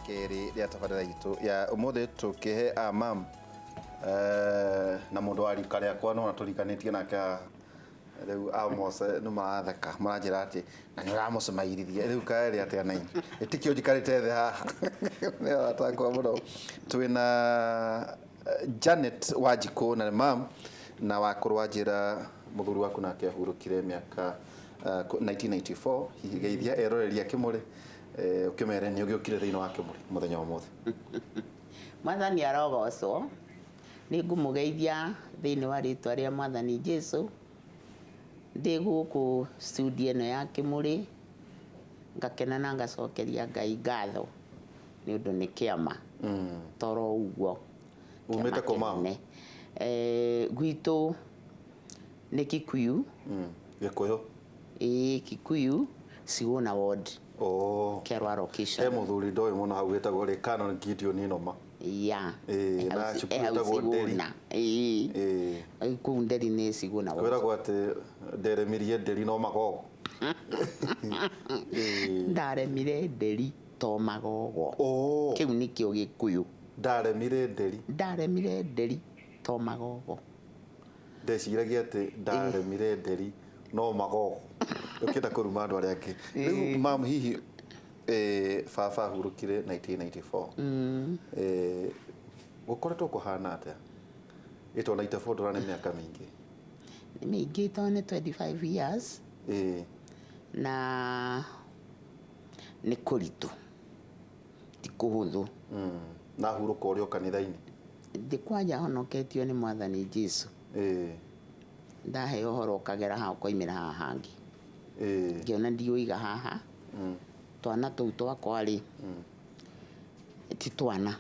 Kerĩ rĩa tabarĩra itũ ya ũmũthĩ tũkĩhe a mam na mũndũ wa rika rĩakwa nona tũrikanĩtie nake haha. Rĩu Amos nĩ maratheka maranjĩra atĩ na nĩ ũramũcemairithia rĩu kaerĩ atĩa na inyuĩ ĩtikĩo njikarĩte thĩ haha nĩ aratakwa mũno. Twĩna Janet Wanjikũ na nĩ mam na wakũrũ wanjĩra mũthuri waku nake ahurũkire mĩaka 1994. Hihi geithia eroreri a Kĩmũrĩ, ũkĩmere nĩ ũgĩũkire thĩinĩ wa Kĩmũrĩ mũthenya wa ũmũthĩ. Mwathani arogocwo. Nĩ ngũmũgeithia thĩinĩ wa rĩtwa rĩa Mwathani Jesu. Ndĩ gũkũ studio ĩno ya Kĩmũrĩ, ngakena na ngacokeria Ngai ngatho nĩ ũndũ nĩ kĩama. Toro ũguo. Umĩte kũ, ma'am? Kĩnene. Gwitũ nĩ Kikuyu. Gĩkũyũ. Ĩĩ, Kikuyu, Sigona Ward. Oh. Kerwa location. He mũthuri ndoĩ mũno hau wĩtagwo rĩ Canon Gideon Inoma. Ya. Ĩĩ, na cukuru ĩtagwo Nderi. Sigona. Ĩĩ. Ĩĩ. Kũu Nderi nĩ Sigona Ward. Kwĩragwo atĩ nderemirie nderi no magogo. Ĩĩ. Ndaremire nderi to magogo. Oh. Kĩu nĩkĩo Gĩkũyũ. Ndaremire nderi. Ndaremire nderi to magogo. Ndeciragia atĩ ndaremire nderi no magogo. Ũkĩenda kũruma andũ arĩa angĩ. Rĩu mam, hihi baba ahurũkire 1994. Gũkoretwo kũhana atĩa? Ĩto 94 ndũra nĩ mĩaka mĩingĩ. Nĩ mĩingĩ tondũ nĩ 25 years. Na nĩ kũritũ, ti kũhũthũ. Na hurũka ũrĩ o kanitha-inĩ? Ndĩ kwanja honoketio nĩ Mwathani Jesu. Ndaheo ũhoro ũkagera haha ũkoimĩra haha hangĩ. Ngĩona ndiũiga haha. Twana tũu twakwa rĩ, ti twana.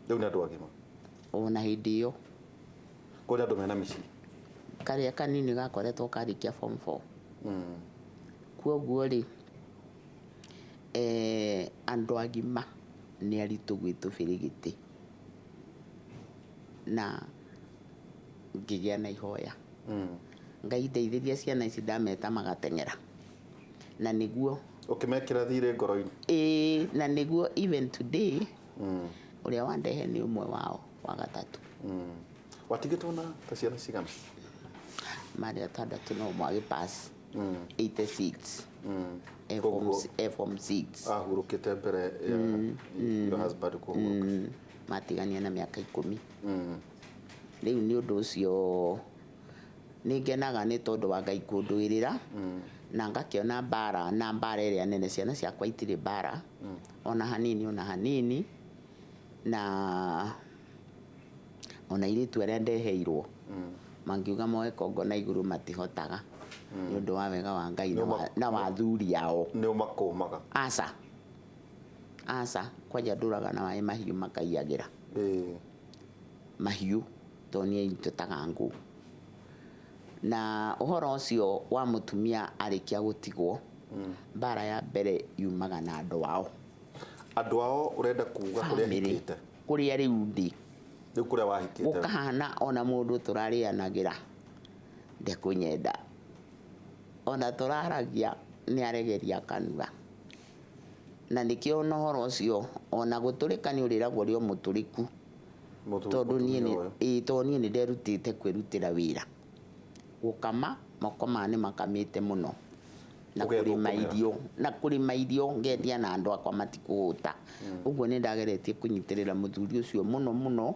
Rĩu nĩ andũ agima? Ona hĩndĩ ĩyo. Kũrĩ andũ mena mĩciĩ? Karĩa kanini gakoretwo karĩkia form 4. Kwoguo rĩ, andũ agima nĩ aritũ gwitũ birigiti. Na ngĩgĩa na ihoya. Ngai ndeithĩria ciana ici ndameta magateng'era. Na nĩguo Ũkĩmekĩra thirĩ ngoro-inĩ? Ĩĩ, na nĩguo even today ũrĩa wandehe nĩ ũmwe wao wa gatatũ. Watigĩtwo na ta ciana cigana? Marĩ atandatũ no ũmwe agĩpass 86. E form Koguo e form 6. Ahurũkĩte mbere ya your husband kũhurũka. Matigania na mĩaka 10. Rĩu nĩ ũndũ ũcio nĩ ngenaga nĩ tondũ wa Ngai kũndũĩrĩra na ngakĩona mbara na mbara ĩrĩa nene. Ciana ciakwa itirĩ mbara ona hanini ona hanini, na ona airĩtu arĩa ndeheirwo mangiuga moe kongo na igũrũ matihotaga nĩ ũndũ wa wega wa Ngai na wa athuri ao. Nĩ ũmakũmaga? Aca, aca, kwanja ndũraga na maĩ mahiũ makaiyagĩra. Mahiũ tondũ niĩ njũtaga ngũ. Na ũhoro ũcio wa mũtumia arĩkia gũtigwo, mbara ya mbere yumaga na andũ ao. Andũ ao ũrenda kuga kũrĩa Family, hikĩte? Kũrĩa rĩu ndĩ. Rĩu kũrĩa wahikĩte? Gũkahana ona mũndũ tũrarĩanagĩra ndekũnyenda. Ona tũraragia nĩ aregeria kanua. Na nĩkĩo ona ũhoro ũcio ona gũtũrĩka nĩ ũrĩragwo ũrĩ o mũtũrĩku. Tondũ niĩ Mũtumia nĩ ũyũ. Ĩĩ, tondũ niĩ nĩ nderutĩte kwĩrutĩra wĩra. Gũkama, moko maya nĩ makamĩte mũno. Na kũrĩma Ũgethũkũmĩra. irio, na kũrĩma irio ngendia na andũ akwa matikũhũta. Ũguo nĩ ndageretie kũnyitĩrĩra mũthuri ũcio mũno mũno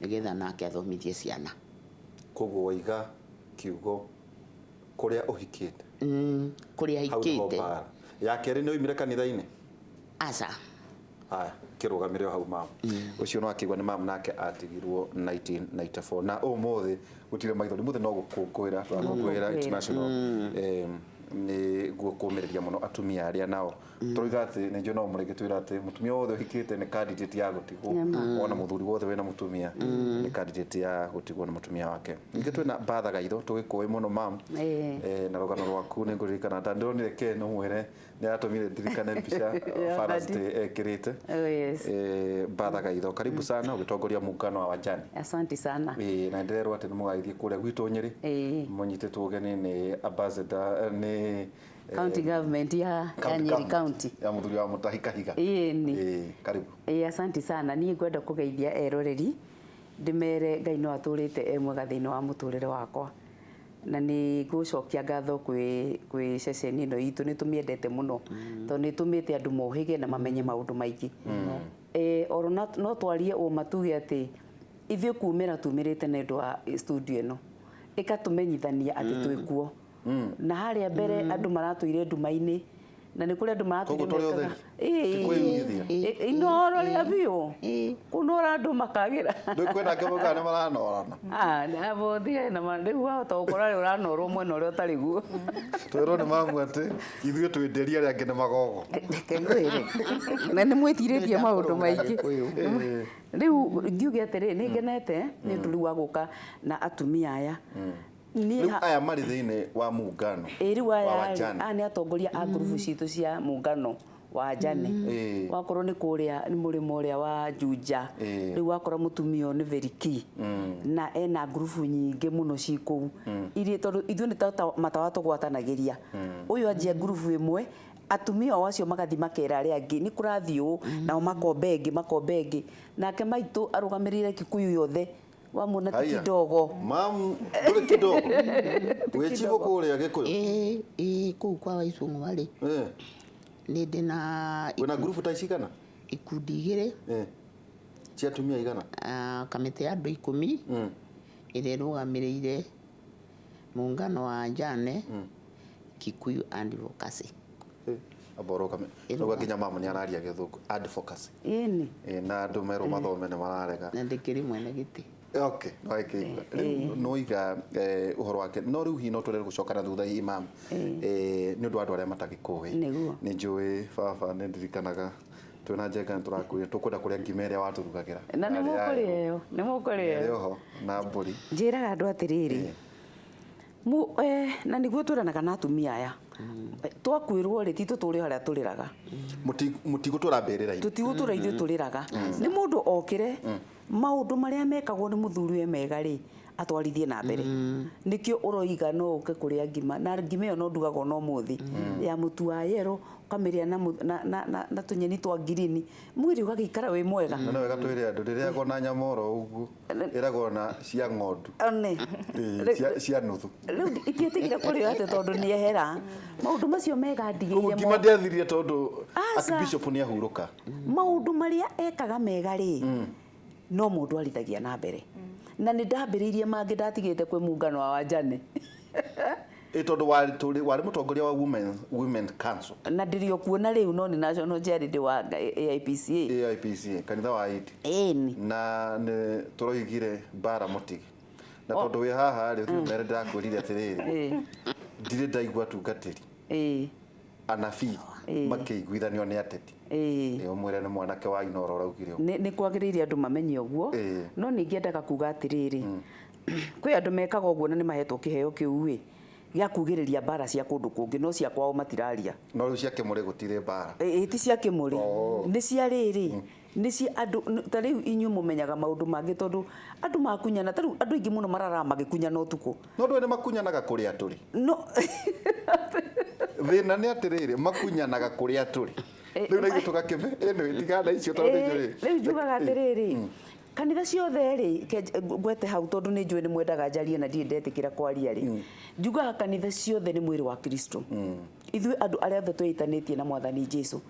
nĩgetha nake athomithie ciana. Koguo waiga kiugo kũrĩa ũhikĩte. Kũrĩa Hau nĩho hikĩte. mbara. Ya kerĩ nĩ oimire kanitha-inĩ? Aca. Aya, kĩrũgamĩre o hau mam. Ũcio no akĩigua nĩ mam nake atigirwo 1994 na ũmũthĩ gũtirĩ maithori, mũthĩ no gũkũngũĩra tũrakũngũĩra international nĩguo kũmĩrĩria mũno atumia arĩa nao tũroiga atĩ nĩ njũĩ no mũrĩgĩtwĩra atĩ mũtumia wothe ũhikĩte nĩ candidate ya gũtigwo, ona mũthuri wothe wĩna mũtumia nĩ candidate ya gũtigwo nĩ mũtumia wake. Ningĩ twĩna Mbatha Gaitho tũgĩkũĩ mũno mam. Na rũgano rwaku nĩ ngũririkana ta ndĩronire Ken ũmwĩre nĩ aratũmire ndirikane mbica Father's Daddy. Day ekĩrĩte. Oh, yes. Mbatha Gaitho, karibu sana ũgĩtongoria muungano wa wajani. Asante sana. Ĩĩ, na ndĩrerwo atĩ nĩ mũgagĩthiĩ kũrĩa gwitũ Nyĩrĩ. Mũnyitĩtwo ũgeni nĩ ambassador, nĩ Nĩ County government ya county Nyeri government County. Ya mũthuri wa Mutahi Kahiga. Ĩni. Karibu. Ĩĩ, asanti sana. Niĩ ngwenda kũgeithia eroreri ndĩmere Ngai no atũrĩte e mwega thĩinĩ wa mũtũrĩre wakwa, na nĩ ngũcokia ngatho kwĩ ceceni ĩno itũ. Nĩ tũmĩendete mũno tondũ nĩ tũmĩte andũ mohĩge na mamenye maũndũ maingĩ. Oro no twarie ũma tuge atĩ ithuĩ kumĩra tumĩrĩte nĩ ũndũ wa studio ĩno ĩkatũmenyithania atĩ twĩ kuo, na harĩa mbere andũ maratũire nduma-inĩ, na nĩ kũrĩ andũ maratũire Koguo tũrĩ mekaga- ũtheri? Ti kwĩyugithia? Inoro rĩa biũ kũnora andũ makagĩra. Rĩu kwĩna angĩ maugaga nĩ maranorana. Ah, bothie na rĩu wahota gũkora rĩu ũranorwo mwena ũrĩa ũtarĩ guo. Twĩrwo nĩ mamu atĩ ithuĩ twĩ ndĩri, arĩa angĩ nĩ magogo. Reke ngwĩre, na nĩ mwĩtirĩtie maũndũ maingĩ. Rĩu ngiuge atĩrĩ, nĩ ngenete nĩ ũndũ rĩu wa gũka na atumia aya. Niĩ Rĩu aya marĩ thĩinĩ wa muungano Ĩ, rĩu wa aya wajane. Aya nĩ atongoria a ngurubu citũ cia muungano wa njane. Wakorwo nĩ kũrĩa nĩ mũrĩmo ũrĩa wa Juja, rĩu wakora mũtumia ũyũ nĩ very key na ena ngurubu nyingĩ mũno ci kũu iria, tondũ ithuĩ nĩ ta matawa tũgwatanagĩria. Ũyũ anjia ngurubu ĩmwe, atumia o acio magathi makera arĩa angĩ nĩ kũrathiĩ ũũ, nao makombe ĩngĩ, makombe ĩngĩ. Nake maitũ arũgamĩrĩire Kikuyu yothe, wamuona ti Haiya. kidogo. Mamu, ndũrĩ kidogo, wĩ chibũ kũrĩa Gĩkũyũ. Ĩĩ, kũu kwa Waicũng'wa rĩ, nĩ ndĩ na Wĩna ngurubu ta cigana? Ikundi igĩrĩ. Cia atumia igana? Ah, kamĩtĩ ya andũ 10 ĩrĩa ĩrũgamĩrĩire muungano wa njane Kikuyu Advocacy. Amba ũrũgame. Rĩu nginya mamu nĩ araria Gĩthũngũ, advocacy. Ĩni. Na andũ merwo mathome nĩ mararega. Na ndĩkĩrĩ mwene gĩtĩ. Okay, no ĩkĩigua rĩu nĩwaiga ũhoro wake, no rĩu hihi no twende gũcoka na thutha hihi, mam, nĩ ũndũ wa andũ arĩa matagĩkũĩ. Nĩguo. Nĩ njũĩ baba, nĩ ndirikanaga twĩna Njenga nĩ tũrakuire tũkwenda kũrĩa ngima ĩrĩa watũrugagĩra. Na nĩ Yarĩ ya mũkũrĩa ĩyo, nĩ mũkũrĩa ĩrĩ ĩyo. oho na mbũri. Njĩraga andũ atĩrĩrĩ, na nĩguo twĩranaga na atumia aya, twakuĩrwo rĩ, ti tũtũre harĩa tũrĩraga. Mũtigũtũra mbĩrĩra-inĩ. Tũtigũtũra ithuĩ tũrĩraga, nĩ mũndũ okĩre maũndũ marĩa mekagwo nĩ mũthuri we mega rĩ, atwarithie na mbere. Nĩkĩo ũroiga no ũke kũrĩa ngima, na ngima ĩyo no ndugagwo no mũthĩ ya mũtu wa yero, ũkamĩrĩa na, na, na, na, na tũnyeni twa ngirini, mwĩrĩ ũgagĩikara wĩ mwega. Na no wega twĩre andũ rĩrĩagwo na nyama oro ũguo, ĩragwo na cia ng'ondu. One. Cia nuthu. Rĩu itiĩtĩkire kũrĩo atĩ tondũ nĩ ehera maũndũ macio mega Koguo ndigĩire ngima ndĩathirire tondũ Aca. Archbishop nĩ ahurũka. Maũndũ marĩa ekaga mega rĩ, no mũndũ arithagia na mbere, na nĩ ndambĩrĩirie mangĩ ndatigĩte kwĩ muungano wa wanjane. Ĩ, tondũ warĩ mũtongoria wa women council. Na ndĩrĩ o kuo na rĩu, no nĩ national chair ndĩ wa AIPCA. AIPCA, kanitha wa Iti. Ĩni. Na nĩ tũroigire mbara mũtige na tondũ wĩ haha rĩ, ũthiĩ mere ndĩrakwĩrire atĩrĩrĩ, ndirĩ ndaigua atungatĩri, anabii makĩiguithanio nĩ ateti. Ũmwĩre nĩ mwanake wa Inooro ũraugire ũguo. Nĩ kwagĩrĩire andũ mamenye ũguo. No ningĩ endaga kuga atĩrĩrĩ, kwĩ andũ mekaga ũguo na nĩ mahetwo kĩheo kĩu ĩ gĩa kugĩrĩria mbara cia kũndũ kũngĩ, no cia kwao matiraria. No rĩu cia Kĩmũrĩ gũtirĩ mbara? Ĩ, ti cia Kĩmũrĩ. Nĩ cia rĩrĩ, nĩ cia andũ ta rĩu inyuĩ mũmenyaga maũndũ mangĩ, tondũ andũ makunyana, ta rĩu andũ aingĩ mũno mararaga magĩkunyana ũtukũ. No ndũĩ nĩ makunyanaga kũrĩa tũrĩ. No Thĩna nĩ atĩrĩrĩ, makunyanaga kũrĩa tũrĩ. Rĩu na ithuĩ tũgakĩme ĩno tigana icio tondũ nĩ njũĩ. Rĩu njugaga atĩrĩrĩ, kanitha ciothe rĩ, ngwete hau tondũ nĩ njũĩ nĩ mwendaga njarie na ndirĩ ndetĩkĩra kwaria rĩ, njugaga kanitha ciothe nĩ mwĩrĩ wa Kristo. Ithuĩ andũ arĩa othe twĩtanĩtie na Mwathani Jesu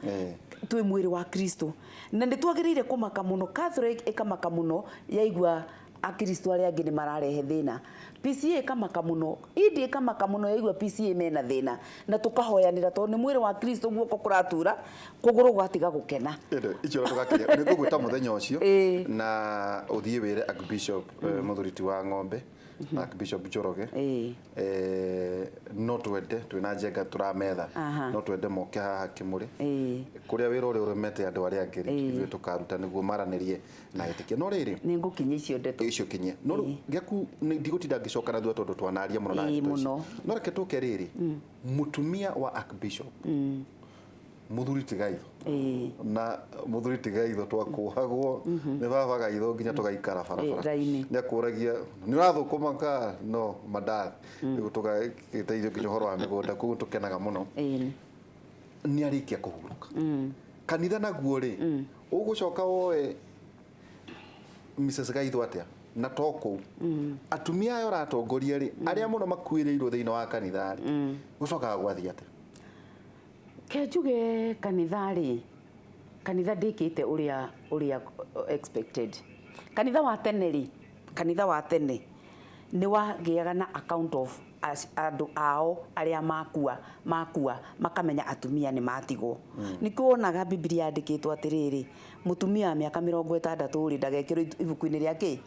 twĩ mwĩrĩ wa Kristo, na nĩ twagĩrĩire kũmaka mũno. Catholic ĩkamaka mũno yaigua akristo arĩa angĩ nĩ mararehe thĩna, PCA ĩkamaka mũno, idi ĩkamaka mũno yaigua PCA mena thĩna, na tũkahoyanĩra tondũ nĩ mwĩrĩ wa Kristo. Guoko kũratura, kũgũrũ gwatiga gũkena. Ĩndĩ, icio na tũgakinya nĩ ngũgwĩta mũthenya ũcio na ũthiĩ wĩre Archbishop, mũthuri ti wa ng'ombe na Archbishop Njoroge. No twende twĩna Njenga tũrametha. No twende moke haha Kĩmũrĩ kũrĩa wĩra ũrĩa ũremete andũ arĩa angĩ rĩ, ithuĩ tũkaruta nĩguo maranĩrie na etĩkia. No rĩrĩ, Nĩ ngũkinyia icio ndeto. Icio kinyia, no rĩu gĩaku ndigũtinda ngĩcoka na thutha tondũ twanaria mũno na ndeto icio. Mũno. No reke tũke rĩrĩ, mũtumia wa Archbishop Muthuri ti gaitho. Ĩĩ. Na muthuri ti gaitho twakuhagwo nĩ baba gaitho nginya tũgaikara barabara. Raini. Nĩ akũragia nĩ ũrathũkũma ka no mandathi rĩu tũgagĩteithio nginya ũhoro wa mĩgũnda, koguo tũkenaga mũno. Ĩĩ. Nĩ arĩkia kũhurũka kanitha naguo rĩ, ũgũcoka woe Mrs. Gaitho atĩa na to kũu atumia aya ũratongoria rĩ, arĩa mũno makuĩrĩirwo thĩinĩ wa kanitha rĩ, gũcokaga gwathiĩ atĩa? Ke njuge kanitha rĩ, kanitha ndĩkĩte ũrĩa ũrĩa expected. Kanitha wa tene rĩ, kanitha wa tene nĩ wagĩaga na account of andũ ao arĩa makua makamenya atumia nĩ matigwo. Nĩkĩo wonaga Bibilia yandĩkĩtwo atĩrĩrĩ, mũtumia wa mĩaka 60 rĩ, ndagekĩrwo ibuku-inĩ rĩa kĩ?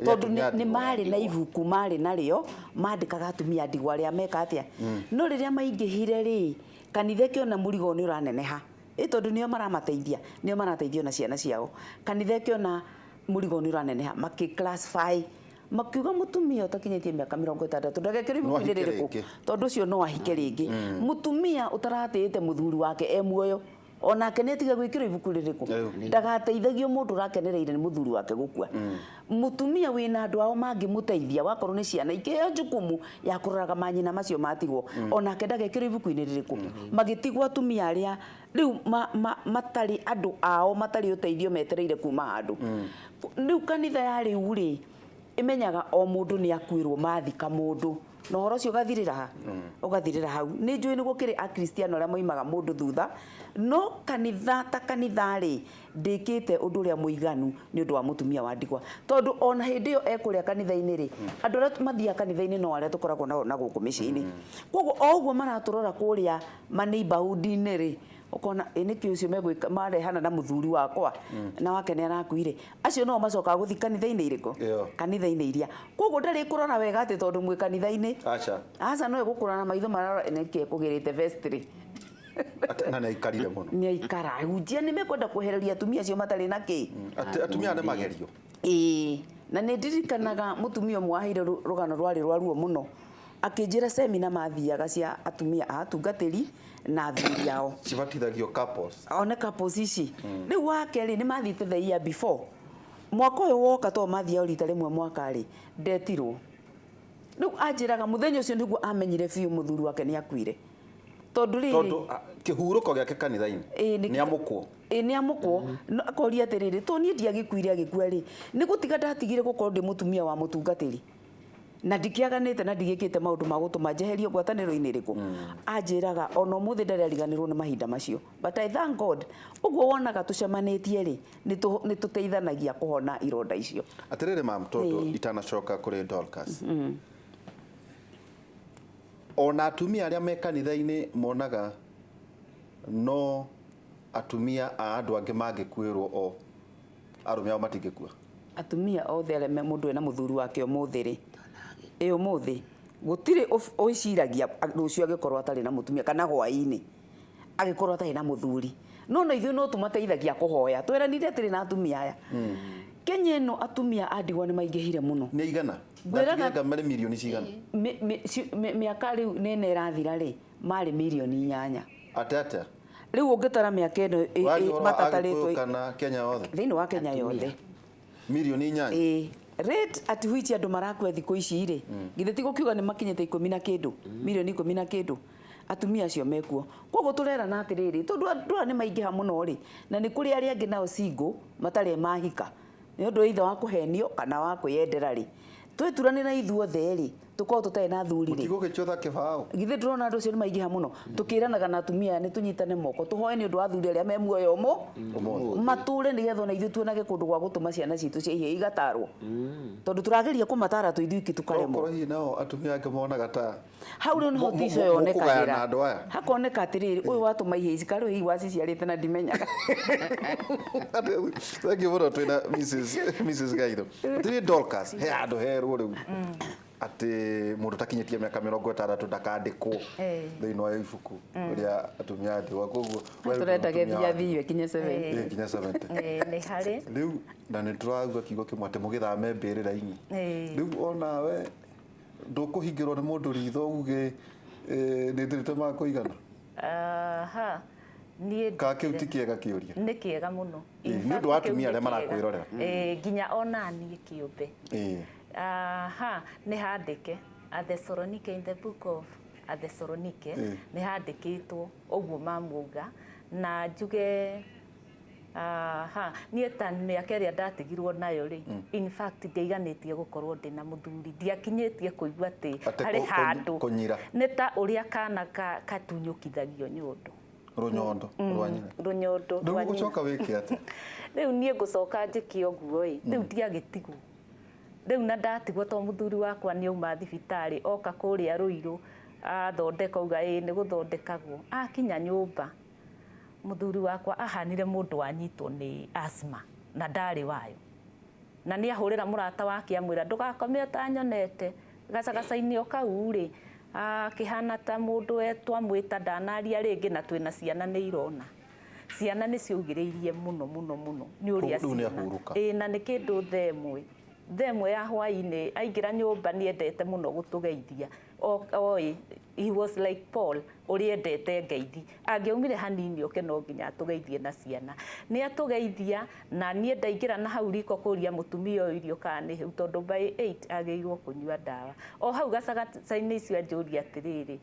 Tondũ nĩ marĩ na ibuku marĩ narĩo mandĩkaga atumia ndigwa arĩa meka atĩa. No rĩrĩa maingĩhire rĩ, kanitha ĩkĩona mũrigo nĩ ũraneneha, ĩ tondũ nĩo maramateithia, nĩo marateithio na ciana ciao. Kanitha ĩkĩona mũrigo nĩ ũraneneha, makĩ classify, makiuga mũtumia ũtakinyĩtie mĩaka 60 ndagekĩrwo No ibuku-inĩ ahike rĩrĩkũ, rĩngĩ. tondũ ũcio no ahike rĩngĩ. Mũtumia ũtaratĩĩte mũthuri wake e muoyo, onake nĩ atige gwĩkĩrwo ibuku rĩrĩkũ, ndagateithagio mũndũ ũrakenereire nĩ mũthuri wake gũkua. Mũtumia wĩna andũ ao mangĩmũteithia, wakorwo nĩ ciana ikĩheo jukumu ya kũroraga manyina macio matigwo, onake ndagekĩrwo ibuku-inĩ rĩrĩkũ. Magĩtigwo atumia arĩa rĩu matarĩ andũ ao, matarĩ ũteithio metereire kuma handũ. Rĩu kanitha ya rĩu rĩ, ĩmenyaga o mũndũ nĩ akuĩrwo mathika mũndũ, na ũhoro ũcio ũgathirĩra ha? Ũgathirĩra hau. Nĩ njũĩ nĩ gũkĩrĩ akristiano arĩa moimaga mũndũ thutha, no kanitha ta kanitha rĩ, ndĩkĩte ũndũ ũrĩa mũiganu nĩ ũndũ wa mũtumia wa ndigwa, tondũ ona hĩndĩ ĩyo ekũrĩa kanitha-inĩ rĩ, andũ arĩa mathiaga kanitha-inĩ no arĩa tũkoragwo nao na gũkũ mĩciĩ-inĩ. Koguo o ũguo maratũrora kũrĩa maneighborhood-inĩ rĩ, ũkona ĩ nĩkĩ ũcio megwĩka marehana na mũthuri wakwa na wake nĩ arakuire, acio no macokaga gũthiĩ kanitha-inĩ irĩkũ? Ĩyo. Kanitha-inĩ iria. Koguo ndarĩ kũrora wega atĩ tondũ mwĩ kanitha-inĩ. Aca. Aca, no ĩgũkũrora na maitho mararora nĩkĩ ekũgĩrĩte vestry. Na nĩ aikarire mũno. Nĩ aikara. Ahunjia nĩ mekwenda kwehereria atumia acio matarĩ na kĩ. Atumia nĩ magerio. Ĩĩ, na nĩ ndirikanaga mũtumia ũmwe waheire rũgano rwarĩ rwa ruo mũno, akĩnjĩra semina mathiaga cia atumia a atungatĩri na athuri ao. Cibatithagio couples. One couples ici. Rĩu wa kerĩ nĩ mathiĩte the year before. Mwaka ũyũ woka to mathiao rita rĩmwe mwaka rĩ, ndetirwo. Rĩu anjĩraga mũthenya ũcio nĩguo amenyire biũ mũthuri wake nĩ akuire. Tondũ rĩrĩ, Tondũ kĩhurũko gĩake kanitha-inĩ nĩ amũkwo. Ĩĩ, nĩ amũkwo. No akoria atĩrĩrĩ, to niĩ ndiagĩkuire agĩkua rĩ, nĩ gũtiga ndatigire gũkorwo ndĩ mũtumia wa mũtungatĩri. Na ndikĩaganĩte na ndigĩkĩte maũndũ ma gũtũma njeherio ngwatanĩro-inĩ ĩrĩkũ. Anjĩraga ona ũmũthĩ ndarĩ ariganĩrwo nĩ mahinda macio. But I thank God, ũguo wonaga tũcemanĩtie rĩ, nĩ tũteithanagia kũhona ironda icio. Atĩrĩrĩ mam, tondũ itanacoka kũrĩ Dorcas. Ona atumia arĩa me kanitha-inĩ monaga no atumia a andũ angĩ mangĩkuĩrwo o arũme ao matingĩkua. Atumia othe arĩa mũndũ ena mũthuri wake ũmũthĩ rĩ, ĩ ũmũthĩ gũtirĩ ũciragia rũciũ agĩkorwo atarĩ na mũtumia kana hwaĩ-inĩ agĩkorwo atarĩ na mũthuri. No na ithuĩ no tũmateithagia kũhoya. Tweranire atĩrĩ na atumia aya. Kenya ĩno atumia a ndigwa nĩ maingĩhire mũno. Nĩ igana? Ngwĩraga Ndatigire marĩ mirioni cigana? Mĩaka rĩu nene ĩrathira rĩ, marĩ mirioni 8. Atĩa atĩa? Rĩu ũngĩtara mĩaka ĩno Waria ũhoro wa matatarĩtwo Agĩkũyũ kana Kenya yothe? Thĩinĩ wa Kenya yothe. Mirioni 8? Ĩĩ. Rate at which andũ marakua thikũ ici rĩ, githĩ ti gũkiuga nĩ makinyĩte ikũmi na kĩndũ, mirioni ikũmi na kĩndũ, atumia acio mekuo. Koguo tũrerana atĩrĩrĩ, tondũ andũ aya nĩ maingĩha mũno rĩ, na nĩ kũrĩ arĩa angĩ nao single matarĩ mahika, nĩ ũndũ either wa kũhenio kana wa kwĩyendera rĩ, tweturanĩra ithuothe rĩ, tũkorwo tũtarĩ na athuri rĩ. Mũtigũgĩchotha kĩbaũ. Githĩ ndũrona andũ acio nĩ maingĩha mũno, tũkĩranaga na atumia aya nĩ tũnyitane moko, tũhoe nĩ ũndũ wa athuri arĩa me muoyo Ũmũthĩ. matũre nĩgetha ona ithuĩ tuonage kũndũ gwa gũtũma ciana citũ cia ihĩĩ igatarwo. Tondũ tũrageria kũmatara twĩ ithuiki tũkaremwo. Okorwo hihi nao atumia angĩ monaga ta Hau rĩu nĩho tico mũkũgayana yonekagĩra. andũ aya. Hakoneka atĩrĩrĩ, ũyũ watũma ihĩĩ ici, karĩ hihi waciciarĩte na ndimenyaga. Thank you mũno twĩna Mrs. Gaitho. Atĩrĩ Dorcas, he handũ herwo rĩu atĩ mũndũ ũtakinyĩtie mĩaka 60 ndakandĩkwo thĩinĩ wa ibuku rĩa atumia a ndigwa. Koguo we rĩu Tũrenda mũtumia wa gethia thiwe kinya 70. Ĩĩ, kinya 70. Nĩ harĩ. Rĩu na nĩ tũrauga kiugo kĩmwe atĩ mũgĩthame mbĩrĩra-inĩ. Rĩu onawe ndũkũhingĩrwo nĩ mũndũ ritho uge nĩ ndĩrĩte ma kũigana. Aha. Niĩ Ka kĩu ti kĩega kĩũria? Nĩ kĩega mũno. Ĩĩ, nĩ ũndũ wa atumia arĩa marakwĩrorera. Ĩĩ, nginya ona niĩ kĩũmbe. Ĩĩ. Aha, nĩ handĩke Athesalonike, in the book of Athesalonike, nĩ handĩkĩtwo ũguo mamuga. Na njuge aha, niĩ ta mĩaka ĩrĩa ndatigirwo nayo rĩ, in fact ndiaiganĩtie gũkorwo ndĩ na mũthuri, ndiakinyĩtie kũigua atĩ Atĩ harĩ handũ kũnyira. Nĩ ta ũrĩa kana katunyũkithagio nyondo. Rũnyondo rwa nyina. Rũnyondo Rĩu rwa nyina. ũgũcoka wĩke atĩa? Rĩu niĩ ngũcoka njĩke ũguo ĩ, rĩu ndiagĩtigwo rĩu, na ndatigwo to mũthuri wakwa nĩ auma thibitarĩ, oka kũrĩa Rũirũ athondeka, uga ĩ nĩ gũthondekagwo. Akinya nyũmba, mũthuri wakwa ahanire mũndũ wanyitwo nĩ asthma na ndarĩ wayo, na nĩ ahũrĩra mũrata wake amwĩra, "Ndũgakome ũtanyonete." Gacagaca-inĩ o kau rĩ, akĩhana ta mũndũ twamwĩta ndanaria rĩngĩ, na twĩna ciana nĩ irona, ciana nĩ ciaugĩrĩirie mũno mũno mũno nĩ ũrĩa Rĩu nĩ ciana. ahurũka. Ĩĩ, na nĩ kĩndũ thaa ĩmwe ya hwaĩ-inĩ aingĩra nyũmba, nĩ endete mũno gũtũgeithia. Oĩ he was like Paul ũrĩa endete ngeithi, angĩaumire hanini oke no nginya atũgeithie na ciana nĩ atũgeithia. Na niĩ ndaingĩra na hau riko kũria mũtumia ũyũ irio kana nĩ hĩu, tondũ by 8 agĩrĩirwo kũnyua ndawa. O hau gacagaca-inĩ icio anjũria atĩrĩrĩ,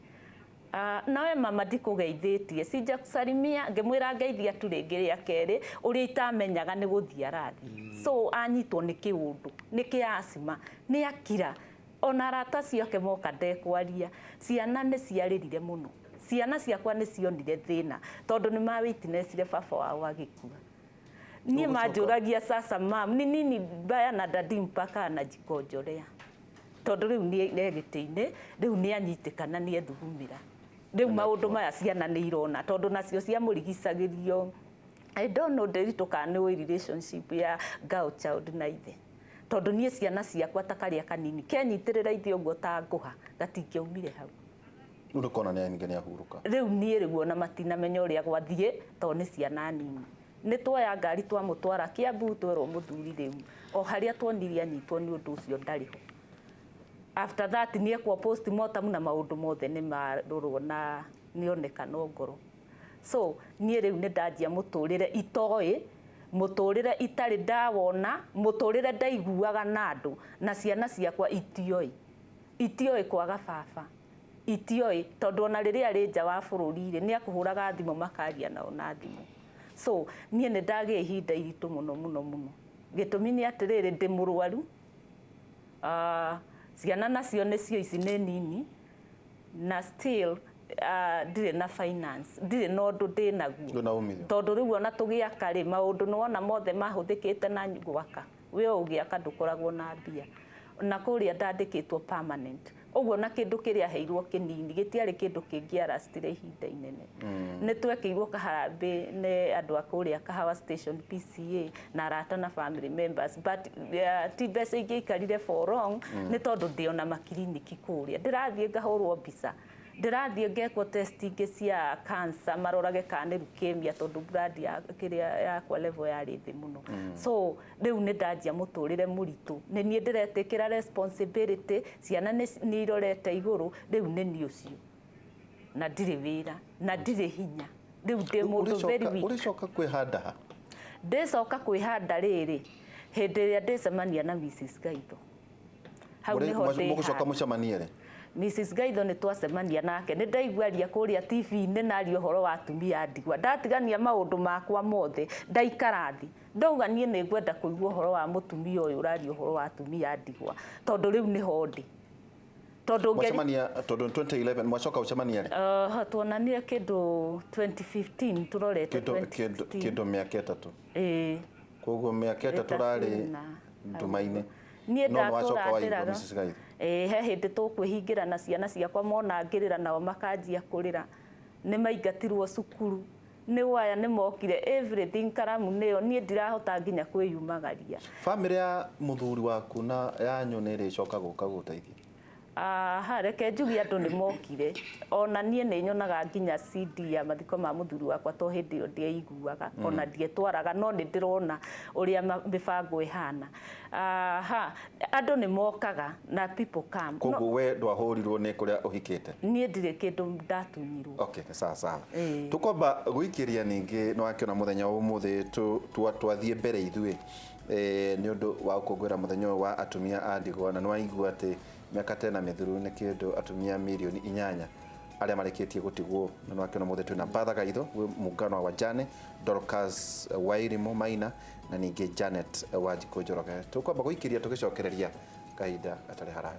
"Ah, nawe mama, ndikũgeithĩtie, sijakusalimia." Ngĩmwĩra ngeithia tu rĩngĩ rĩa kerĩ, ũrĩa itamenyaga nĩ gũthiĩ arathiĩ. So anyitwo nĩ kĩũndũ nĩ kĩa asthma, nĩ akira, ona arata acio ake moka ndekwaria. Ciana nĩ ciarĩrire mũno, ciana ciakwa nĩ cionire thĩna tondũ nĩ ma witnessire baba wao agĩkua. Niĩ Ũgũcoka- manjũragia, "Sasa mam, ni nini mbaya na dadi mpaka anajikonjorea?" Tondũ rĩu nĩ gĩtĩ-inĩ, rĩu nĩ anyitĩkana, nĩ ethugumĩra. Rĩu maũndũ maya ciana nĩ irona, tondũ nacio ciamũrigicagĩrio. I don't know, Ndĩritũ, kana nĩ ũĩ relationship ya girl child na ithe, tondũ niĩ ciana ciakwa ta karĩa kanini kenyitĩrĩra ithe ũguo ta ngũha, gatingĩaumire hau. Rĩu nĩ kona nĩ ahurũka. Rĩu niĩ rĩu ona matinamenya ũrĩa gwathiĩ, tondũ nĩ ciana nini. Nĩ tuoya ngari twamũtwara Kiambu, twerwo mũthuri rĩu o harĩa tuonire anyitwo nĩ ũndũ ũcio ndarĩ ho. After that nĩ ekwo postmortem na maũndũ mothe nĩ marorwo na nĩonekana ngoro. So niĩ rĩu nĩ ndanjia mũtũrĩre itoĩ, mũtũrĩre itarĩ ndawona, mũtũrĩre ndaiguaga na andũ, na ciana ciakwa itioĩ kwaga baba, itioĩ, tondũ ona rĩrĩa arĩ nja wa bũrũri rĩ, nĩ akũhũraga thimũ makaria nao na thimũ. So niĩ nĩ ndagĩa ihinda iritũ mũno mũno mũno. Gĩtũmi nĩ atĩrĩrĩ, ndĩ mũrwaru. Ah, ciana nacio nĩcio ici nĩ nini, na still ndirĩ na finance, ndirĩ na ũndũ ndĩ naguo. Ndũna umithio. Tondũ rĩu ona tũgĩaka rĩ, maũndũ nĩwona mothe mahũthĩkĩte na gwaka, we ũgĩaka ndũkoragwo na mbia. Na kũrĩa ndandĩkĩtwo permanent ũguo, na kĩndũ kĩrĩa heirwo kĩnini gĩtiarĩ kĩndũ kĩngĩaracitire ihinda inene. Nĩ twekĩirwo kaharambĩ nĩ andũ a kũrĩa Kahawa Station PCA na arata na family members, but ti mbeca ingĩaikarire for long, nĩ tondũ ndĩ ona makiriniki kũrĩa ndĩrathiĩ ngahũrwo mbica, ndĩrathiĩ ngekwo test ingĩ cia cancer, marorage kana nĩ leukemia, tondũ blood ya kĩrĩa yakwa level yarĩ thĩ mũno. So rĩu nĩ ndanjia mũtũrĩre mũritũ, nĩ niĩ ndĩretĩkĩra responsibility, ciana nĩ irorete igũrũ, rĩu nĩ niĩ ũcio, na ndirĩ wĩra na ndirĩ hinya, rĩu ndĩ mũndũ very weak. Ũrĩcoka kwĩhanda ha? Ndĩcoka kwĩhanda rĩrĩ, hĩndĩ ĩrĩa ndĩcemania na Mrs Gaitho, hau nĩho Mũgũcoka ndĩhanda. mũcemanie rĩ? Mrs Gaitho nĩ twacemania nake, nĩ ndaigua aria kũrĩa TV-inĩ na aria ũhoro wa atumia a ndigwa. Ndatigania maũndũ makwa mothe, ndaikara thĩ, ndauga niĩ nĩ ngwenda kũigua ũhoro wa mũtumia ũyũ ũraria ũhoro wa atumia a ndigwa, tondũ rĩu nĩho ndĩ, tondũ Mwacemania tondũ 2011 mwacoka ũcemania rĩ? Tuonanire kĩndũ 2015, tũrorete Kĩndũ 2016. kĩndũ mĩaka 3. Ĩĩ. Koguo mĩaka 3 rarĩ nduma-inĩ. Niĩ No nĩwacoka ndatũra waigua ndĩraga. Mrs. Gaitho. Ĩĩ, he hĩndĩ tũkwĩhingĩra na ciana ciakwa, mona ngĩrĩra nao makanjia kũrĩra. Nĩ maingatirwo cukuru, nĩ waya nĩ mokire everything, karamu nĩyo, niĩ ndirahota nginya kwĩyumagaria. Bamĩrĩ ya mũthuri waku na yanyu nĩ ĩrĩcoka gũka gũteithia? Aha, reke njuge andũ nĩ mokire. Ona niĩ nĩ nyonaga nginya CD ya mathiko ma mũthuri wakwa to hĩndĩ ĩyo ndieiguaga, ona ndietwaraga, no nĩ ndĩrona ũrĩa mĩbango ĩhana. Aha, andũ nĩ mokaga na people come. No, Koguo we ndwahũrirwo nĩ kũrĩa ũhikĩte? Niĩ ndirĩ kĩndũ ndatunyirwo. Okay, nĩ sawa sawa. Ĩĩ. Tukwamba gwikĩria ningĩ nĩ wakĩona mũthenya wa ũmũthĩ twathiĩ mbere ithuĩ nĩ ũndũ wa gũkũngũĩra mũthenya ũyũ wa atumia a ndigwa, na nĩ waigua atĩ mĩaka ta ĩna mĩthiru nĩ kĩndũ atumia mirioni 8 arĩa marĩkĩtie gũtigwo. Na nĩ wakĩona mũthĩ twĩna Batha Gaitho gwĩ mũngano wa wajane, Dorcas Wairimu Maina, na ningĩ Janet Wanjikũ Njoroge. Tũkwamba gũikĩria tũgĩcokereria kahinda gatarĩ haraya.